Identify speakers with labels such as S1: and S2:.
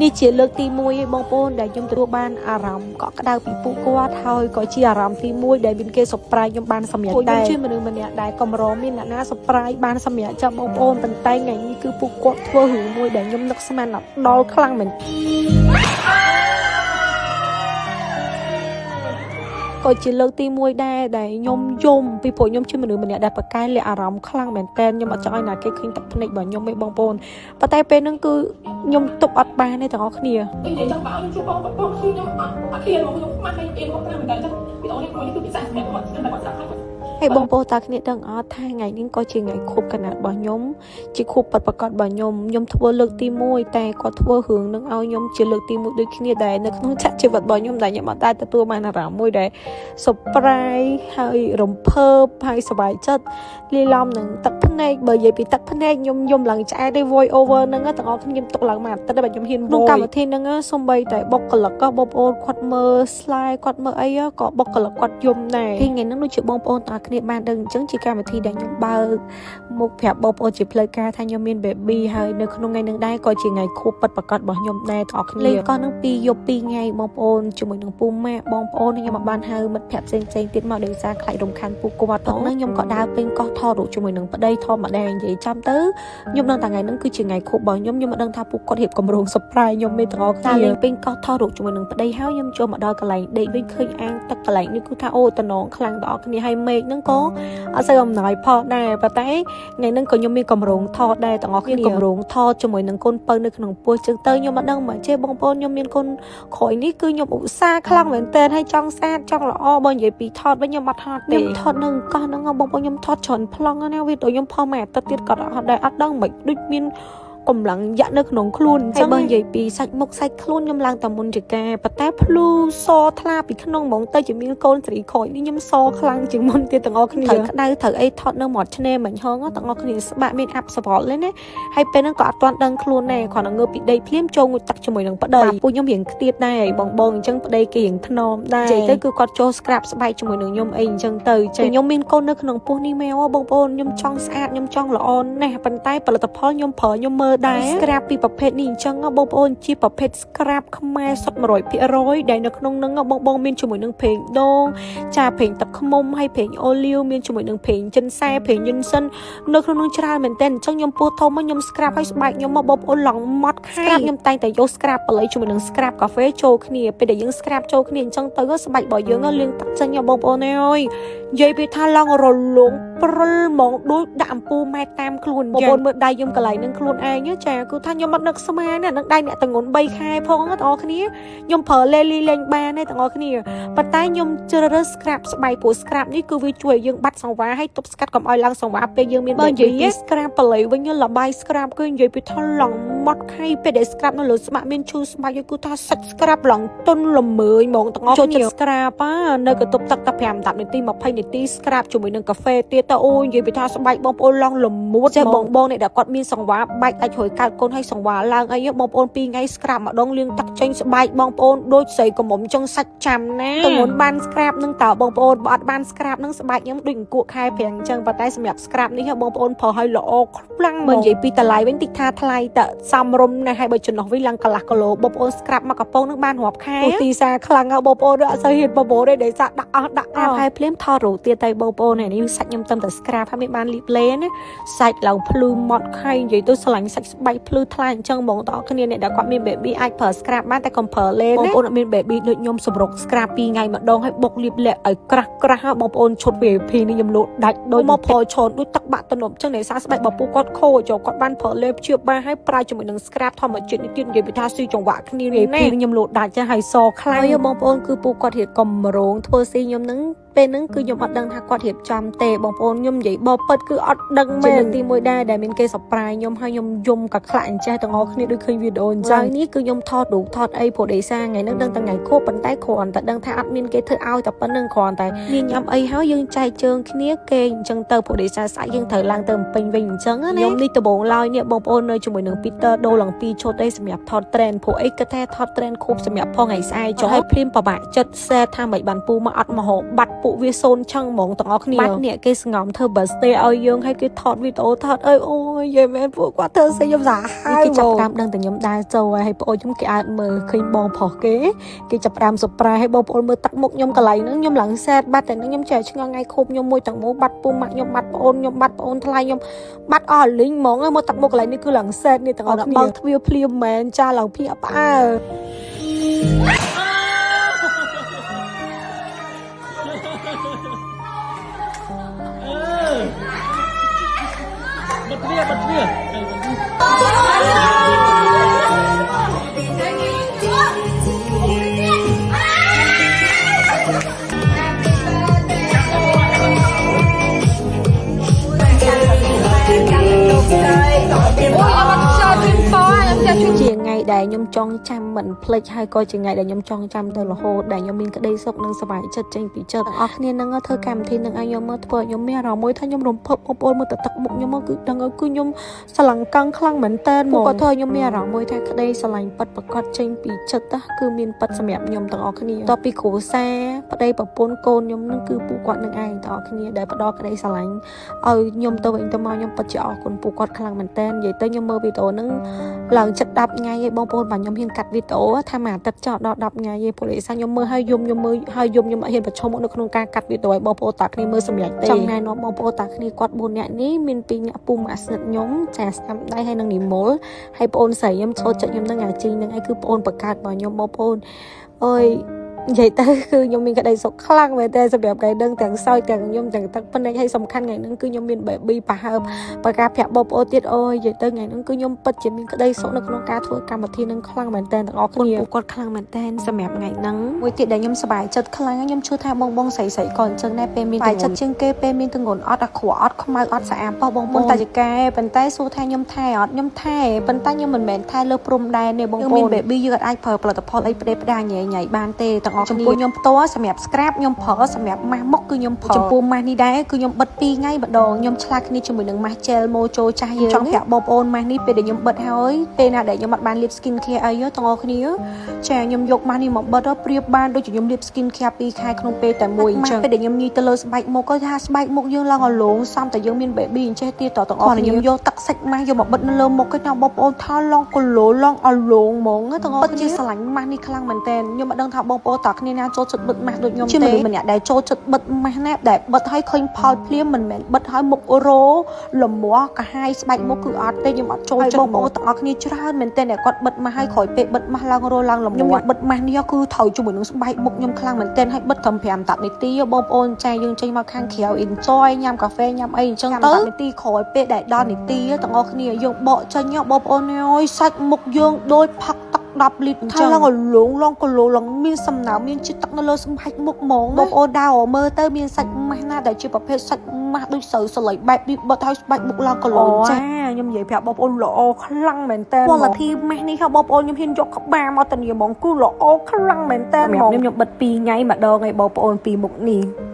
S1: នេះជាលើកទី1ឯងបងប្អូនដែលខ្ញុំទទួលបានអារម្មណ៍កក់ក្ដៅពីពួកគាត់ហើយក៏ជាអារម្មណ៍ទី1ដែលមានគេ surprise ខ្ញុំបានសម្រេចដែរខ្ញុំជាមនុស្សម្នាក់ដែលកម្រមានអ្នកណា surprise បានសម្រេចចាប់បងប្អូនប៉ុន្តែថ្ងៃនេះគឺពួកគាត់ធ្វើរឿងមួយដែលខ្ញុំនឹកស្មានដល់ខ្លាំងមែន ក៏ជាលើកទី1ដែរដែលខ្ញុំយំពីព្រោះខ្ញុំជាមនុស្សម្នាក់ដែលប្រកែលាក់អារម្មណ៍ខ្លាំងមែនតើខ្ញុំអត់ចង់ឲ្យណាគេឃើញទឹកភ្នែករបស់ខ្ញុំទេបងប្អូនប៉ុន្តែពេលហ្នឹងគឺខ្ញុំទប់អត់បានទេទាំងអស់គ្នា
S2: និយាយចង់បើខ្ញុំជួបបងគាត់បងគឺខ្ញុំអត់អត់ហ៊ានមកខ្ញុំខ្មាស់ហើយអៀនគាត់ខ្លាំងមែនតើចឹងវីដេអូនេះមួយនេះគឺពិសេសសម្រាប់គាត់តែគាត់ស្ដាប់ហើយគាត់
S1: ហើយបងប្អូនតាគ្នាដឹងអត់ថាថ្ងៃនេះក៏ជាថ្ងៃខួបកណាត់របស់ខ្ញុំជាខួបពិតប្រាកដរបស់ខ្ញុំខ្ញុំធ្វើលើកទី1តែគាត់ធ្វើរឿងនឹងឲ្យខ្ញុំជាលើកទី1ដូចគ្នាដែរនៅក្នុងឆាកជីវិតរបស់ខ្ញុំដែលខ្ញុំអត់ដែលទទួលបានអារម្មណ៍មួយដែល surprise ហើយរំភើបហើយសប្បាយចិត្តលាយឡំនឹងទឹកភ្នែកបើនិយាយពីទឹកភ្នែកខ្ញុំយំឡើងឆ្អែតទេ voice over ហ្នឹងទាំងអស់គ្នាខ្ញុំទុកឡើងមួយអាទិត្យដែរបើខ្ញុំហ៊ាន ក្នុងកម្មវិធីហ្នឹងសំបីតែបុគ្គលិកក៏បងប្អូនគាត់មើល slide គាត់មើលអីក៏បុគ្គលិកគាត់យំដែរពីថ្ងៃហ្នឹងដូចជាបងប្អូនទាំងអស់គ្នាបានដឹងអញ្ចឹងជាកម្មវិធីដែលខ្ញុំបើកមុខប្រាប់បងប្អូនជាផ្លូវការថាខ្ញុំមាន baby ហើយនៅក្នុងថ្ងៃហ្នឹងដែរក៏ជាថ្ងៃខួបពិតប្រាកដរបស់ខ្ញុំដែរទាំងអស់គ្នាលេងកោះហ្នឹងពីរយប់ពីរថ្ងៃបងប្អូនជាមួយនឹងពូម៉ាក់បងប្អូនខ្ញុំបានហៅមិត្តភ័ក្តិផ្សេងផ្សេងៗទៀតមកដោយសារខ្លាចរំខានពួកគាត់ផងហ្នឹងខ្ញុំក៏ដើរពេញកោះថតរូបជាមួយនឹងប្តីធម្មតានិយាយចាំទៅខ្ញុំដឹងតែថ្ងៃហ្នឹងគឺជាថ្ងៃខួបរបស់ខ្ញុំខ្ញុំមិនដឹងថាពួកគាត់រៀបកម្រង surprise ខ្ញុំទេទាំងអស់គ្នាលេងពេញកោះថតរូបជាមួយនឹងប្តីហើយខ្ញុំចូលមកដល់កន្លែងដេកវិញឃើញអាងទឹកកន្លែងនេះគឺថាអូតំណងខ្លាំងទាំងអស់គ្នាហើយមេឃហ្នឹងក៏អត់សូវអំណោយផលដែរប៉ុន្តែថ្ងៃហ្នឹងក៏ខ្ញុំមានកម្រងថតដែរទាំងអស់គ្នាកម្រងថតជាមួយនឹងកូនពៅនៅក្នុងពោះជើងទៅខ្ញុំអត់ដឹងមកចេះបងប្អូនខ្ញុំមានកូនក្រោយនេះគឺខ្ញុំឧស្សាហ៍ខ្លាំងមែនទែនហើយចង់ស្អាតចង់ល្អបើនិយាយពីថតវិញខ្ញុំអត់ថតទេខ្ញុំថតនៅកោះហ្នឹងបងប្អូនខ្ញុំថតច្រើនប្លង់ណាវីដេអូខ្ញុំផុសមួយអាទិត្យទៀតក៏អត់ដែរអត់ដឹងមិនដូចមានកម្លាំងយ៉ាក់នៅក្នុងខ្លួនអញ្ចឹងបើនិយាយពីសាច់មុខសាច់ខ្លួនខ្ញុំឡើងតែមុនជាការប៉ុន្តែភ្លឺសថ្លាពីក្នុងហ្មងទៅជាមានកូនស្រីក្រោយនេះខ្ញុំសខ្លាំងជាងមុនទៀតទាំងអស់គ្នាត្រូវក្តៅត្រូវអីថតនៅមាត់ឆ្នេរមិញហងទាំងអស់គ្នាស្បាក់មានអាប់សវល់ទេណាហើយពេលហ្នឹងក៏អត់ទាន់ដឹងខ្លួនដែរគ្រាន់តែងើបពីដីភ្លាមចូលងូតទឹកជាមួយនឹងប្តីពួកខ្ញុំរៀងខ្ទាតដែរបងបងអញ្ចឹងប្តីគេរៀងថ្នមដែរនិយាយទៅគឺគាត់ចូល scrub ស្បែកជាមួយនឹងខ្ញុំអីអញ្ចឹងទៅចេះខ្ញុំមានកូននៅក្នុងពោះនេះមកបងប្អូនខ្ញុំចង់ស្អាតខ្ញុំចង់ល្អណាស់ប៉ុន្តែផលិតផលខ្ញុំប្រើខ្ញុំមើលដែរ scrub ពីប្រភេទនេះអញ្ចឹងបងប្អូនជាប្រភេទ scrub ខ្មែរសុទ្ធ100%ដែលនៅក្នុងហ្នឹងបងបងមានជាមួយនឹងប្រេងដូងចាប្រេងទឹកឃ្មុំហើយប្រេងអូលីវមានជាមួយនឹងប្រេងចិនសែប្រេងយិនសិននៅក្នុងនោះច្រើនមែនទែនអញ្ចឹងខ្ញុំពោះធំមកខ្ញុំ scrub ឲ្យស្បែកខ្ញុំមកបងប្អូនឡើងម៉ត់ខែ scrub ខ្ញុំតែងតែយក scrub បល័យជាមួយនឹង scrub កាហ្វេចូលគ្នាពេលដែលយើង scrub ចូលគ្នាអញ្ចឹងទៅស្បែករបស់យើងលាងទឹកចេញបងប្អូនអើយនិយាយពីថាឡើងរលោងព្រិលហ្មងដូចដាក់អំពូម៉ែតាមខ្លួនបងប្អូនមើលដៃខ្ញុំកន្លែងនឹងខ្លួនឯងចាគឺថាខ្ញុំអត់នឹកស្មានទេនឹងដៃអ្នកតងន់3ខែផងទាំងអស់គ្នាខ្ញុំប្រើលេលីលេងបានទេទាំងអស់គ្នាប៉ុន្តែខ្ញុំជ្រើសរើស scrub ស្បែកព្រោះ scrub នេះគឺវាជួយឲ្យយើងបាត់សង្វាហើយទប់ស្កាត់កុំឲ្យឡើងសង្វាពេលយើងមានបើនិយាយពី scrub បល័យវិញលបាយ scrub គឺនិយាយពីថាឡើងម៉ត់ខៃពេលដែល scrub នៅលើស្បែកមានឈឺស្បែកគឺថាសាច់ scrub ឡើងទន់ល្មើយហ្មងទាំងអស់គ្នាចូលចិត្ត scrub នៅកន្ទប់ទឹកតែ5 10នាទី20នាទី scrub ជាមួយនឹងកាហ្វេទៀតទៅអូយនិយាយពីថាស្បែកបងប្អូនឡើងល្មួតចេះបងបងនេះដែលគាត់មានសង្វាបែកដាច់រួយកើតកូនឲ្យសង្វាឡើងអីបងប្អូន2ថ្ងៃ scrub ម្ដងលាងទឹកចេញស្បែកបងប្អូនដូចស្រីកំមុំចឹងសាច់ចាំណាទៅមុនបាន scrub នឹងតើបងប្អូនបើអត់បាន scrub នឹងស្បែកខ្ញុំដូចអង្គក់ខែប្រាំងចឹងប៉ុន្តែសម្រាប់ scrub នេះបងប្អូនប្រើឲ្យល្អខ្លាំងបើនិយាយពីតម្លៃវិញតិចថាថ្លៃតសំរុំណាស់ហើយបើចំណុះវិញឡើងកន្លះគីឡូបងប្អូន scrub មកកំប៉ុងនឹងបានរាប់ខែទីសាខ្លាំងហ៎បងប្អូនអត់សូវហ៊ានបងប្អូនទេដែលសាក់ដាក់អស់ដាក់អស់ហើយភ្លាមថតរូបទៀតទៅបងប្អូននេះសាច់ខ្ញុំទៅតែ scrub ហើយមិនបានលីបលេណាសាច់ឡើងភ្លឺម៉ត់ខៃនិយាយទៅស្រឡាញ់សាច់ស្បែកភ្លឺថ្លាអញ្ចឹងហ្មងតើគ្នាអ្នកដែលគាត់មាន baby អាចប្រើ scrub បានតែកុំប្រើលេបងប្អូនអត់មាន baby ដូចខ្ញុំសម្រុក scrub 2ថ្ងៃម្ដងហើយបុកលាបលាក់ឲ្យក្រាស់ក្រាស់បងប្អូនឈុត VIP នេះខ្ញុំលក់ដាច់ដូចមកប្រើច្រើនដូចទឹកបាក់ទំនប់អញ្ចឹងដោយសារស្បែករបស់ពូគាត់ខូចចូលគាត់បានប្រើលេបជាបានហើយប្រើជាមួយនឹង scrub ធម្មជាតិនេះទៀតនិយាយពីថាស៊ីចង្វាក់គ្នា VIP នេះខ្ញុំលក់ដាច់ចាស់ហើយសខ្លាំងហើយបងប្អូនគឺពូគាត់រៀបកម្រងធ្វើស៊ីខ្ញុំនឹងពេលហ្នឹងគឺខ្ញុំអត់ដឹងថាគាត់រៀបចំទេបងប្អូនខ្ញុំនិយាយបពិតគឺអត់ដឹងមែនទីមួយដែរដែលមានគេ surprise ខ្ញុំហើយខ្ញុំយំកខ្លាក់អញ្ចេះទាំងអស់គ្នាដូចឃើញវីដេអូអញ្ចឹងនេះគឺខ្ញុំថតរូបថតអីព្រោះដោយសារថ្ងៃហ្នឹងដឹងតែថ្ងៃខួបប៉ុន្តែគ្រាន់តែដឹងថាអត់មានគេធ្វើឲ្យតែប៉ុណ្្នឹងគ្រាន់តែមានញ៉ាំអីហើយយើងចែកជើងគ្នាគេអញ្ចឹងទៅព្រោះដោយសារស្អែកយើងត្រូវឡើងទៅពេញវិញអញ្ចឹងណាខ្ញុំនេះដំបងឡើយនេះបងប្អូននៅជាមួយនឹង Peter ដូរឡើងពីរឈុតអីសម្រាប់ថត trend ព្រោះអីគាត់ថាថត trend ខួបសម្រាប់ផងថ្ងៃស្អែកចុះហើយភ្លាមពិបាកចិត្តសេថាមិនបានពូមកអត់មហោបាត់ ពួកវាសូនឆឹងហ្មងទាំងអស់គ្នាបាត់អ្នកគេសងំធ្វើ birthday ឲ្យយើងហើយគេថតវីដេអូថតអើយអូយយមែនពួកគាត់ធ្វើស្អីខ្ញុំសាហាវគេចាប់តាមដឹងតែខ្ញុំដើរចូលហើយប្អូនខ្ញុំគេអើតមើលឃើញបងប្រុសគេគេចាប់តាម surprise ឲ្យបងប្អូនមើលទឹកមុខខ្ញុំកន្លែងហ្នឹងខ្ញុំឡើងសែតបាត់តែហ្នឹងខ្ញុំចេះឆ្ងល់ថ្ងៃខូបខ្ញុំមួយទាំងមូលបាត់ពូម៉ាក់ខ្ញុំបាត់ប្អូនខ្ញុំបាត់ប្អូនថ្លៃខ្ញុំបាត់អស់លីងហ្មងមើលទឹកមុខកន្លែងនេះគឺឡើងសែតនេះទាំងអស់គ្នាបើកទ្វារភ្លាមមែនចាឡើងភ្ញាក់ផ្អើល
S3: បិទទ្វារបិទទ្វារ
S1: ជាថ្ងៃដែលខ្ញុំចងចាំមិនភ្លេចហើយក៏ជាថ្ងៃដែលខ្ញុំចងចាំទៅរហូតដែលខ្ញុំមានក្តីសុខនិងសប្បាយចិត្តចេញពីចិត្តទាំងអស់គ្នានឹងធ្វើកម្មវិធីនឹងឲ្យខ្ញុំមកធ្វើឲ្យខ្ញុំមានអារម្មណ៍មួយថាខ្ញុំរំភើបបងប្អូនមើលទៅទឹកមុខខ្ញុំមកគឺដឹងគឺខ្ញុំស្រឡាញ់កង់ខ្លាំងមែនតើមកក៏ធ្វើឲ្យខ្ញុំមានអារម្មណ៍មួយថាក្តីស្រឡាញ់ពិតប្រាកដចេញពីចិត្តណាគឺមានពិតសម្រាប់ខ្ញុំទាំងអស់គ្នាតទៅពីគ្រួសារប្តីប្រពន្ធកូនខ្ញុំនឹងគឺពួកគាត់នឹងឯងទាំងអស់គ្នាដែលផ្ដល់ក្តីស្រឡាញ់ឲ្យខ្ញុំទៅវិញទៅមកខ្ញុំពិតជាអរគុណពួកគាត់ខ្លាំងមែនតើនិយាយទៅខ្ញុំមើលវីដេអូហ្នឹង ឡើងចិត្ត10ថ្ងៃឯងបងប្អូនបាទខ្ញុំហ៊ានកាត់វីដេអូថាមួយអាទិត្យចោលដល់10ថ្ងៃឯងព្រោះឯសារខ្ញុំមើលហើយយំខ្ញុំមើលហើយយំខ្ញុំអត់ហ៊ានប្រឈមមុខនៅក្នុងការកាត់វីដេអូឲ្យបងប្អូនតាគ្នាមើលសម្រាប់ទេចង់ណែនាំបងប្អូនតាគ្នាគាត់4នាក់នេះមាន2នាក់ពូម៉ាក់ស្និទ្ធខ្ញុំចាស្ដាំដៃហើយនឹងនិមលហើយប្អូនស្រីខ្ញុំចូលចិត្តខ្ញុំនឹងអាជីនឹងឯងគឺប្អូនបង្កើតរបស់ខ្ញុំបងប្អូនអើយនិយាយទៅគឺខ្ញុំមានក្តីសុខខ្លាំងមែនទែនសម្រាប់ថ្ងៃហ្នឹងទាំងសើចទាំងខ្ញុំទាំងទឹកភ្នែកហើយសំខាន់ថ្ងៃហ្នឹងគឺខ្ញុំមាន baby ប្រហើប ប្រការប្រាក់បងប្អូនទៀតអូយនិយាយទៅថ្ងៃហ្នឹងគឺខ្ញុំពិតជាមានក្តីសុខនៅក្នុងការធ្វើកម្មវិធីហ្នឹងខ្លាំងមែនទែនទាំងអស់គ្នាពួកគាត់ខ្លាំងមែនទែនសម្រាប់ថ្ងៃហ្នឹងមួយទៀតដែលខ្ញុំសប្បាយចិត្តខ្លាំងខ្ញុំជឿថាបងបងស្រីស្រីក៏អញ្ចឹងដែរពេលមានបាយចិត្តជាងគេពេលមានទងន់អត់អាក្រក់អត់ខ្មៅអត់ស្អាតប៉ោះបងប្អូនតាចកែប៉ុន្តែសួរថាខ្ញុំថែអត់ខ្ញុំថែប៉ុន្តែខ្ញុំមិនមែនថែលើព្រំដែនទេបងប្អូនមាន baby យើងអាចប្រើផលិតផលអីផ្ដេសផ្ដាញ៉ៃញ៉ៃបានទេទាំងអស់គ្នាចំពោះខ្ញុំផ្ទាល់សម្រាប់ scrub ខ្ញុំប្រើសម្រាប់ម៉ាស់មុខគឺខ្ញុំប្រើចំពោះម៉ាស់នេះដែរគឺខ្ញុំបិទ2ថ្ងៃម្ដងខ្ញុំឆ្លាស់គ្នាជាមួយនឹងម៉ាស់ gel Mojo ចាស់យើងចង់ប្រាប់បងប្អូនម៉ាស់នេះពេលដែលខ្ញុំបិទហើយពេលណាដែលខ្ញុំអត់បានលាប skin care អីទាំងអស់គ្នាចាខ្ញុំយកម៉ាស់នេះមកបិទទៅប្រៀបបានដូចជាខ្ញុំលាប skin care 2ខែក្នុងពេលតែមួយអញ្ចឹងពេលដែលខ្ញុំញីទៅលើស្បែកមុខក៏ថាស្បែកមុខយើងឡើងអលងសំតែយើងមាន baby អញ្ចេះទៀតតទាំងអស់គ្នាខ្ញុំយកទឹកសាច់ម៉ាស់យកមកបិទនៅលើមុខគេថាបងប្អូនថាឡងគីឡូឡងអលងហ្មងទាំងអស់គ្នាពិតជាស្រឡាញ់ម៉ាស់នេះខ្លាំងមែនតើខ្ញុំមិនដឹងថាបងប្អូនតើគ្នាណាចូលចិត្តបិទម៉ាស់ដូចខ្ញុំទេជាមនុស្សម្នាក់ដែលចូលចិត្តបិទម៉ាស់ណាដែលបិទឲ្យឃើញផលភ្លាមមិនមែនបិទឲ្យមុខរោលមាស់កាហាយស្បែកមុខគឺអត់ទេខ្ញុំអត់ចូលចិត្តបងប្អូនទាំងអស់គ្នាច្រើនមែនតើដែលគាត់បិទម៉ាស់ឲ្យក្រោយពេលបិទម៉ាស់ឡើងរោឡើងលមាស់ខ្ញុំបិទម៉ាស់នេះគឺត្រូវជាមួយនឹងស្បែកមុខខ្ញុំខ្លាំងមែនតើឲ្យបិទត្រឹម5 10នាទីបងប្អូនចាយើងចេញមកខាងក្រៅ enjoy ញ៉ាំកាហ្វេញ៉ាំអីអញ្ចឹងទៅនាទីក្រោយពេលដែលដល់នាទីទាំងអស់គ្នាយើងបកចេញបងប្អូនអើយសាច់មុខយើងដូចផឹកទឹក10លីត្រអញ្ចឹងឡើងអលងឡងគីឡូឡើងមានសំណើមមានជាតិទឹកនៅលើស្បែកមុខហ្មងបងប្អូនដើរមើលទៅមានសាច់ម៉ាស់ណាដែលជាប្រភេទសាច់ម៉ាស់ដូចស្រូវសលៃបែបនេះបិទឲ្យស្បែកមុខឡើងគីឡូចាខ្ញុំនិយាយប្រាប់បងប្អូនល្អខ្លាំងមែនតើ quality ម៉ាស់នេះហ៎បងប្អូនខ្ញុំហ៊ានយកក្បាលមកធានាហ្មងគឺល្អខ្លាំងមែនតើហ្មងខ្ញុំបិទ2ថ្ងៃម្ដងឯងបងប្អូនពីមុខនេះ។